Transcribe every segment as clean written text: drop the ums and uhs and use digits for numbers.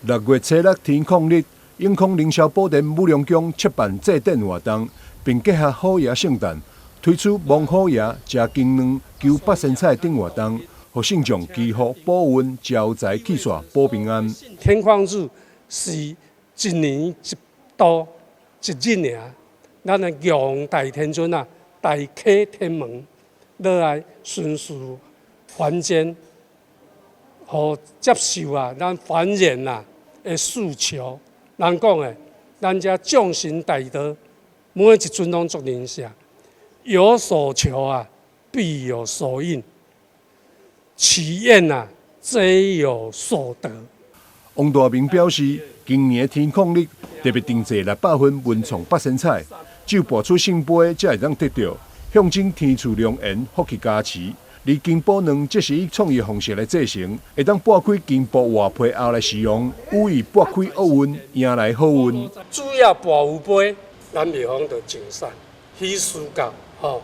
6月初六天空日，永康凌霄寶殿武龍宮設辦祭典活動，並結合虎爺聖誕，推出摸虎爺、食金卵、求八仙菜等活動，予信眾祈福保運、招財去煞、保平安。天曠日是一年一度一日爾，咱的玉皇大天尊啊，大啟天門落來巡視凡間，予接受啊，咱凡人啊的訴求。人講的，咱遮眾神大德，每一尊攏足靈聖，有所求啊，必有所應；祈願啊，皆有所得。王大明表示，今年天曠日特別定製600份文創八仙菜，只有跋出聖杯才會當得著，象徵天賜良緣、福氣加持。而金寶卵則是以創意方式來製成，會當剝開金箔外皮後來食用，寓意撥開厄運，迎來好運。主要跋有杯，咱廟方就上善，喜事到吼，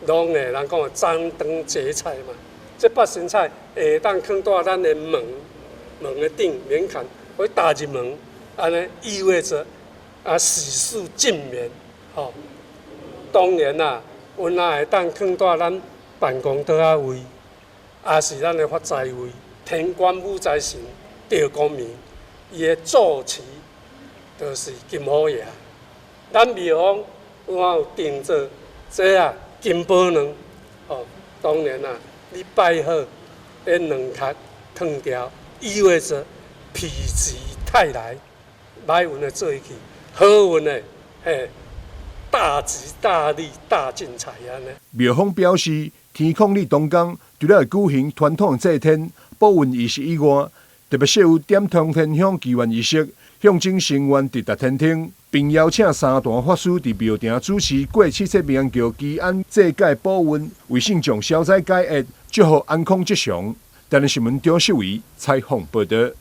攏會人講的張燈結綵嘛。這八仙菜會當囥佇咱的門門的頂門檻，會踏入門，按呢意味著啊喜事盡免吼。當然啦，阮若會當囥佇咱辦公桌仔位，也是咱的發財位。天官武財神趙公明，伊的坐騎就是金虎爺。咱廟方有有定做這啊金寶卵，吼，當然啦，你拜好，彼卵殼褪掉，意味著否極泰來，歹運的做去，好運的嘿，大吉大利大進財按呢。廟方表示，天曠日當工，除了會舉行傳統祭天、保運儀式以外，特別設有點通天香祈願儀式，象徵神願直達天庭，並邀請三壇法師佇廟埕主持過七七平安轎祈安祭改保運，為信眾消災解厄，祝福安康吉祥。台視新聞張世維採訪報導。